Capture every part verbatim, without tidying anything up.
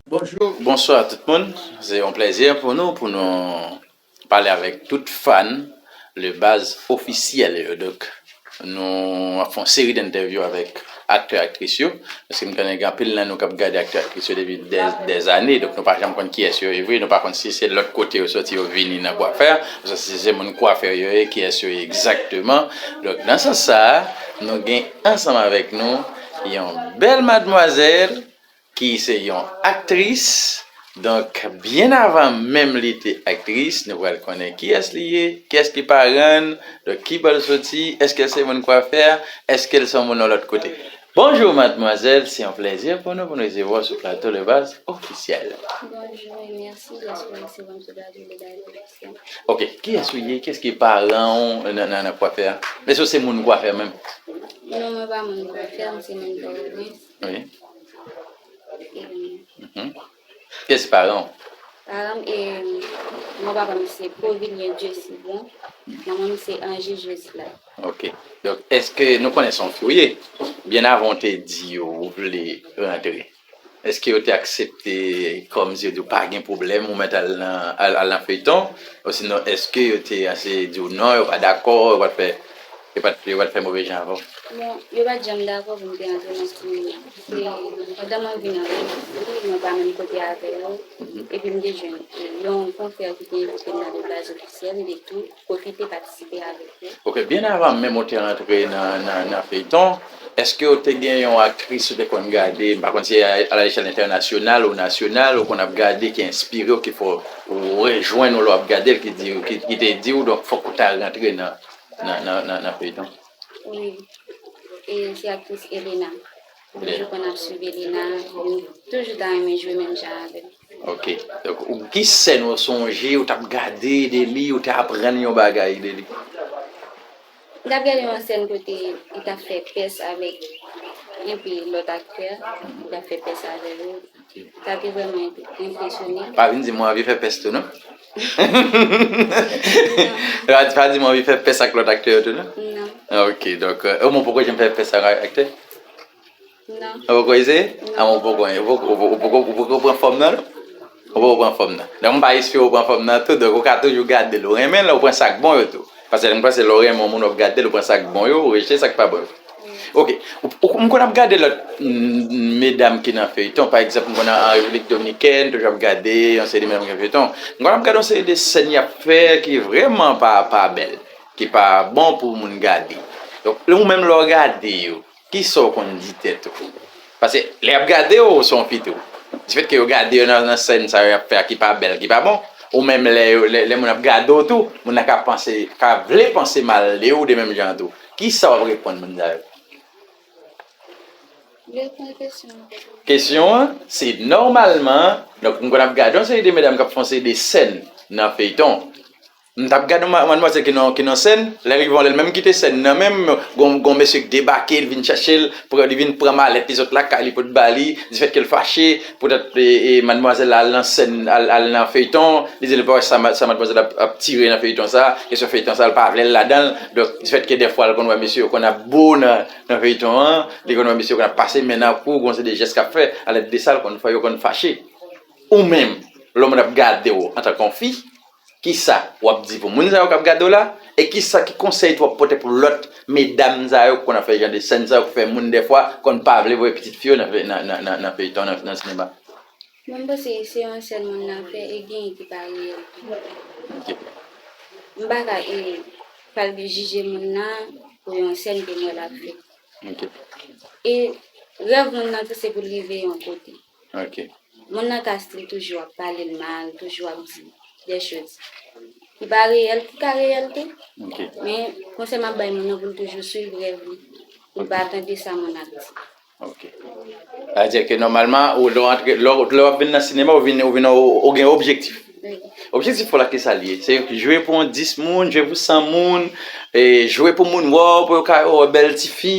Bonjou, bonswa tout moun. Se yon plèzi pou nou, pou nou pale avèk tout fan Le Baz ofisyèl yo. Donk, nou ap fè yon seri d entèvyou avèk aktè, aktris yo. Paske m konnen gen anpil nan nou k ap gade aktè, aktris yo depi dè, dè zane. Donk, nou pa janm konn kiyès yo ye vre. Nou pa konn si se lòt kote yo soti, yo vini nan kwafè. Oswa si se moun kwafè yo ye, kiyès yo ye egzakteman. Donk, nan sans sa a, nou gen ansanm avèk nou yon bèl madmwazèl ki se yon aktris. Donk, byen avan menm li te aktris, nou pral konnen kiyès li ye, kiyès ki paran l, donk ki bò l soti, èske l se moun kwafè, èske l se yon moun yon lòt kote. Bonjou, madmwazèl, se yon plèzi pou nou, pou nou resevwa w sou plato Le Baz ofisyèl. Bonjou e mèsi dèske w resevwa m sou plato Le Baz ofisyèl. Ok, kiyès ou ye? Kiyès ki paran w nan, nan, nan kwafè a? Èske w se moun kwafè menm? Non, mwen pa moun kwafè, m se moun Pòtoprens. Wi. E, Mhm. Kiyès paran w? Paran m, e, non, papa m se Provilien Dieusibon, manman m se Angie Joslin. Ok. Donk, èske nou konnen se yon fi w ye? Byen avan w te di yo ou vle rantre, èske yo te aksepte kòmsi yo di w pa gen pwoblèm, ou mèt al nan, al, al nan feyton? Osinon, èske yo te eseye di w non, yo pa dakò, yo pa t fè, yo pa t, yo pa t fè move jan avè w? Bon, yo pa t janm dakò pou m te antre nan sinema. Se pandan mwen vin antre nan sinema, mwen pa menm kote avè yo. Mhm. Epi m te jwenn, e, yon konfrè ki te envite m nan Le Baz ofisyèl, li tou pwofite patisipe avèk yo. Ok, byen avan menm ou te rantre nan, nan, nan feyton, èske w te gen yon aktris ou te konn gade, m pa konn si a, a lechèl entènasyonal ou nasyonal, ou konn ap gade ki enspire w, ki fè w rejwenn ou lè w ap gade l, ki di, ki, ki te di w, donk, fòk ou ta rantre nan, nan, nan, nan, nan feyton? Wi. E se aktris Elena. M toujou konn ap swiv Elena. M toujou ta renmen jwe menm jan avè l. Ok. Donk, ou, ki sèn ou sonje, ou t ap gade de li, ou te aprann yon bagay de li? M t ap gade yon sèn kote li t ap fè pès avèk enpe lòt aktè. Li t ap fè pès avè yo. Sa te vrèman enp-, enpresyone m. Pa vin di m ou anvi fè pès tou, non? Pa, pa di m ou anvi fè pès ak lòt aktè yo tou, non? Non. Ok, donk, euh, ou poko janm fè pès ak aktè? Non. Ou poko eseye? Non. Ah, ou poko, ou poko, ou poko, ou poko, ou poko pran fòm nan, non? Ou poko pran fòm nan. Donk, m pa espere ou pran fòm nan tou, donk ou ka toujou gade l, ou renmen l, ou pran sa k bon yo tou. Paske m panse lè w renmen yon moun, w ap gade l, ou pran sa k bon yo, ou rejte sa k pa bon yo. Ok. Ou, ou, m konn ap gade lòt, mm, medam ki nan feyton. Pa egzanp, m konn an Repiblik Dominikèn, toujou ap gade yon seri de medam ki nan feyton. M konn ap gade yon seri de sèn y ap fè ki vrèman pa, pa bèl, ki pa bon pou moun gade. Donk, ou menm lè w gade yo, kisa w konn di tèt ou? Paske lè y ap gade w, ou se yon fi tou. Difèt ke yo gade yo nan, nan sèn sa yo y ap fè a ki pa bèl, ki pa bon, ou menm lè yo, lè, lè moun ap gade w tou, moun nan ka panse, ka vle panse mal de ou de menm jan tou. Kisa w ap reponn moun sa yo? Reponn kesyon an. Kesyon an, se nòmalman, donk, m konn ap gade yon seri de medam k ap fè yon seri de sèn nan feyton. M t ap gade yon ma-, madmwazèl ki nan, ki nan sèn, lè l rive yon lè, l menm kite sèn nan menm, gon, gon mesye k debake, l vin chache l, pran, li vin pran malèt li sot lakay li pot ba li, difèt ke l fache, poutèt, e, e, madmwazèl la al nan sèn, al, al nan feyton, li di l pa wè sa, ma-, sa madmwazèl ap, ap tire nan feyton sa, kesyon feyton sa, l pa vle l ladan l. Donk, difèt ke dèfwa l konn wè mesye yo konn ap bo nan, nan feyton an, li konn wè mesye yo konn ap pase men nan kou, gon seri de jès k ap fè, alèd de sa, l konn fè yo konn fache. Ou menm, lè moun ap gade w antanke yon fi, kisa w ap di pou moun sa yo k ap gade w la? E kisa, ki konsèy tou w ap pote pou lòt medam sa yo ki konn ap fè jan de sèn sa yo, ki fè moun dèfwa konn pa vle voye pitit fi yo nan, nan, nan, nan, nan feyton, nan, nan sinema? Mwen, m panse se yon sèn moun nan fè e genyen ki pa reyèl tou. Ok. M pa ka, e, pral jije moun nan pou yon sèn ke m wè l ap fè. Ok. E rèv moun nan tou se pou l rive yon kote. Ok. Moun nan ka still toujou ap pale l mal, toujou ap di de choz ki pa reyèl, ki ka reyèl tou. Ok. Men konsèy m ap bay moun nan pou l toujou swiv rèv li, pou l pa tande sa moun ap di. Ok. Sa vle di ke nòmalman, ou, lè w antre, lè w, lè w ap vin nan sinema, ou vin, ou vin, ou, ou gen objektif. Wi. Objektif ou la, ki sa l ye? Se jwe pou yon dis moun, jwe pou san moun, e jwe pou moun wè w, pou yo ka wè w bèl tifi.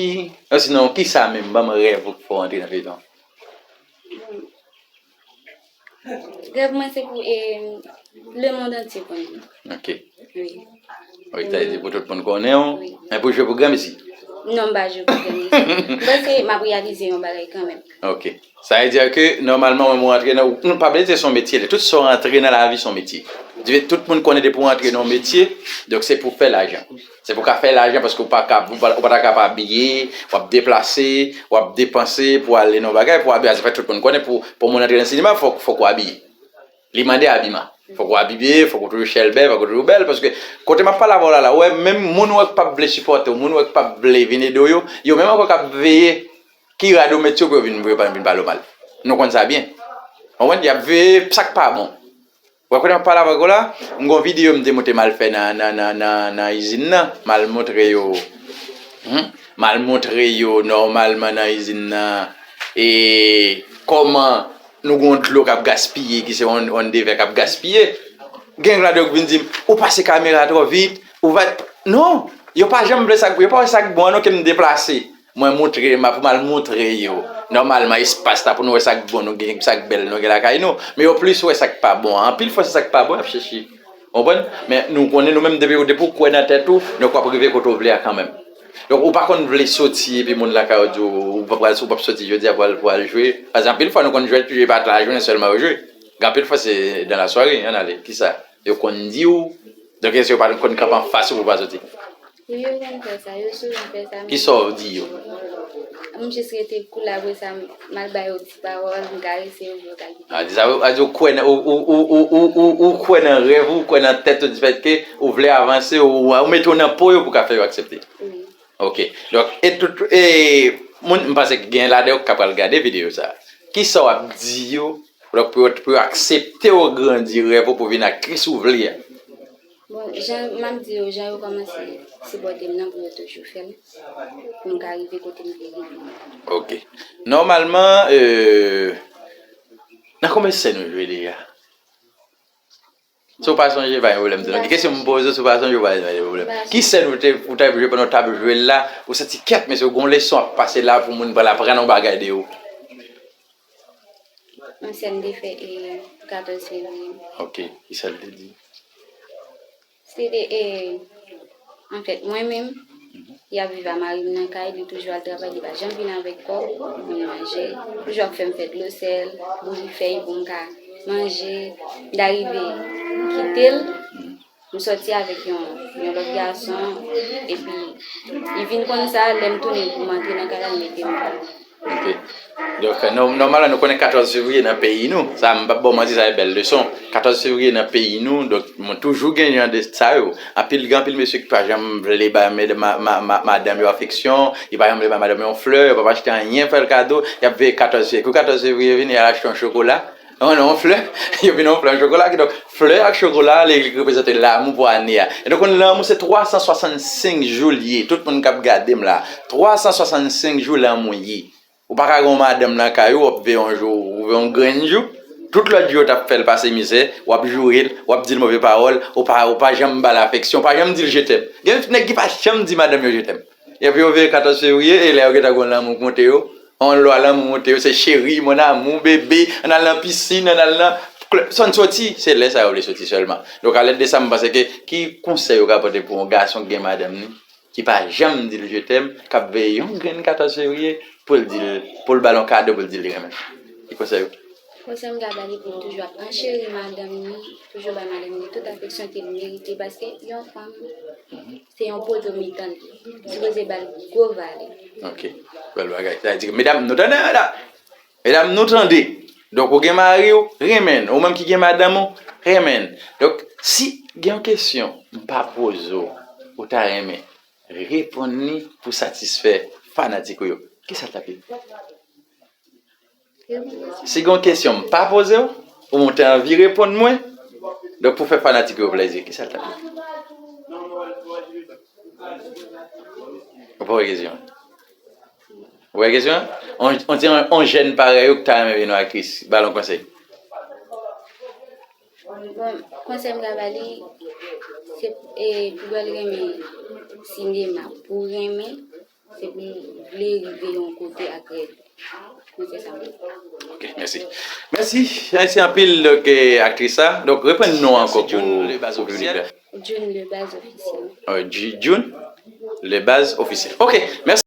Osinon, kisa menm, ban m rèv ou k fè w antre nan feyton? Rèv mwen se pou, e, lemonn antye konn li. Ok. Wi. Wi, sa vle di pou tout moun konnen w. Wi. Men pou jwe pou granmesi. Non, m pa jwe pou kè m. M panse m ap reyalize yon bagay kanmenm. Ok. Sa vle di ke nòmalman, mwen, mwen rantre nan. Nou pa bliye se yon metye. Tout sa w rantre nan lavi se yon metye. Di tout moun konnen depi w rantre nan yon metye, donk se pou fè lajan. Se pou ka fè lajan paske ou pa ka, ou pa, ou pa ta ka pa abiye, w ap deplase, w ap depanse pou ale nan bagay, pou abiye. Sa fè tout moun konnen pou, pou moun rantre nan sinema, fòk, fòk ou abiye. Li mande abiman. Fòk ou abiye, fòk ou toujou chèlbè, fòk ou toujou bèl, paske kote m ap pale avè w la, la, ou wè, menm moun ou wè k p ap vle sipòte w, moun ou wè k p ap vle vin ede w yo, yo menm ankò k ap veye ki rad ou met sou pou yo vin, pou yo pa vin pale w mal. Nou konn sa byen. Ou konprann? Y ap veye sa k pa bon. Ou wè kote m ap pale avèk ou la, m gen yon videyo m te monte m al fè nan, nan, nan, nan, nan izin nan, m al montre yo, hmm, m al montre yo nòmalman nan izin nan, e kòman nou gen yon dlo k ap gaspiye, ki se yon, yon devè k ap gaspiye. Gen ladan yo k vin di m, ou pase kamera twò vit, ou va. Non! Yo pa janm vle sa k, yo pa wè sa k bon an non ke m deplase. Mwen montre, m ap, m al montre yo. Nòmalman, espas la pou nou wè sa k bon nou gen, sa k bèl nou gen lakay nou. Men yo plis wè sa k pa bon an. Anpil fwa se sa k pa bon y ap chèche. Ou konprann? Men nou konnen nou menm depi, depi w kwè nan tèt ou, donk w ap rive kote w vle a kanmenm. Donk ou pa konn vle soti epi moun lakay ou di w, ou pa pral, ou p ap soti jodi a pou al, pou al jwe. Paske anpil fwa nou konn jwe, jwe pa t lajounen sèlman yo jwe. Gen anpil fwa se dans la soirée, ann ale. Kisa? Yo konn di w. Donk èske yo pa konn kanpe anfas ou pou w pa soti? Wi, yo konn fè sa, yo souvan fè sa. Kisa w di yo? M jis rete cool, apre sa, m al ba yo ti pawòl, m karese yo, yo ka kite. A, di sa, a, di ou kwè nan, ou, ou, ou, ou, ou, ou, ou kwè nan rèv ou, ou kwè nan tèt ou, di fèt ke ou vle avanse, ou, ou mete w nan po yo pou ka fè yo aksepte. Wi. Ok. Donk, e tout, e, moun, m panse ke gen ladan yo k ap pral gade videyo sa. Kisa w ap di yo, donk, pou yo, pou yo aksepte w grandi rèv ou pou vin aktris ou vle a? Bon, jan m ap di yo, jan yo kòmanse sipòte m nan pou yo toujou fè l, pou m ka rive kote m vle rive. Ok. Nòmalman, euh, nan konbyen sèn ou jwe deja? Si w pa sonje, pa gen pwoblèm tou. Nan ki kesyon m poze w, si w pa sonje, pa gen pwoblèm. Ki sèn ou te, ou t ap jwe pandan w t ap jwe l la, ou santi kèt, mesye, ou gen yon leson ap pase la pou moun pral aprann yon bagay de ou? Yon sèn m te fè, e, katòz fevriye. Ok, ki sa l te di? Se te, e, anfèt, mwen menm, y ap viv a mari m nan kay, li toujou al travay, li pa janm vin avèk kòb pou m manje. Toujou ap fè m fè dlo sèl, bouyi fèy pou m ka manje. M ta rive kite l, m sòti avèk yon, yon lòt gason, epi li vin konn sa, lè m tounen pou m antre nan kay la, li mete m deyò. Ok. Donk, nò-, nòmalman, nou konnen katòz fevriye nan peyi nou. Sa, m p ap ba w manti, sa se bèl leson. Katòz fevriye nan peyi nou, donk, mwen toujou gen jan de sa yo. Anpil, gen anpil mesye ki pa janm vle bay mad-, ma-, ma-, ma-, madanm yo afeksyon, yo pa janm vle bay madanm yo yon flè, yo p ap achte anyen, fè l kado, y ap veye katòz fevriye. Kou katòz fevriye vini, y al achte yon chokola, yon, yon flè, yo vin yon flè, yon chokola. Kidonk, flè ak chokola, li, li reprezante lanmou pou ane a. E donk, lanmou se twa san swasannsenk jou l ye. Tout moun k ap gade m la, twa san swasannsenk jou lanmou ye. Ou pa ka gen yon madanm nan kay ou, w ap veye yon jou, ou veye yon grenn jou. Tout lòt jou, w t ap fè l pase mizè, w ap joure l, w ap di l move pawòl, ou pa, ou pa janm ba l afeksyon, ou pa janm di l je t'aime. Gen nèg ki pa janm di madanm yo je t'aime. Epi yo veye katòz fevriye, e lè yo gentan gen yon lanmou k monte yo, yon lwa lanmou monte yo, se cheri, mon amour, bebe, ann al nan pisin, ann al nan klèb, sa n soti, se lè sa yo vle soti sèlman. Donk, a lèd de sa, m panse ke ki konsèy ou ka pote pou yon gason ki gen madanm ni? Ki pa janm di l je t'aime, k ap veye yon grenn katòz fevriye pou l di l, pou l ba l yon kado, pou l di l li renmen l. Ki konsèy ou? Konsèy m ka ba li pou l toujou ap ancheri madanm ni, toujou bay madanm ni tout afeksyon ke l merite, paske yon fanm, se yon poto mitan l ye. Li sipoze ba l gwo valè. Ok. Bèl bagay. Sa vle di ke, medam, nou tande, medam? Medam, nou tande. Donk, ou gen mari w, renmen l. Ou menm ki gen madanm ou, renmen l. Donk, si gen yon kesyon m pa poze w, ou ta renmen reponn li pou satisfè fanatik ou yo, kisa l t ap ye? Si gen yon kesyon m pa poze w, ou te anvi reponn mwen, donk pou fè fanatik yo plèzi, kisa l t ap ye? Ou pa wè kesyon an? Ou wè kesyon an? On, on, on, on jèn parèy ou ki ta renmen vin yon aktris, ba l yon konsèy. Bon, konsèy m ka ba li, se, e, pou l renmen sinema, pou renmen, se pou l vle rive yon kote ak rèv li. Konsèy sa m ba li. Ok, mèsi. Mèsi. Mèsi anpil, donk, e, aktris la. Donk, reprann non an ankò pou, pou piblik la. June Le Baz Officiel. Wi, Ju-, June? Le Baz Officiel. Ok, mèsi.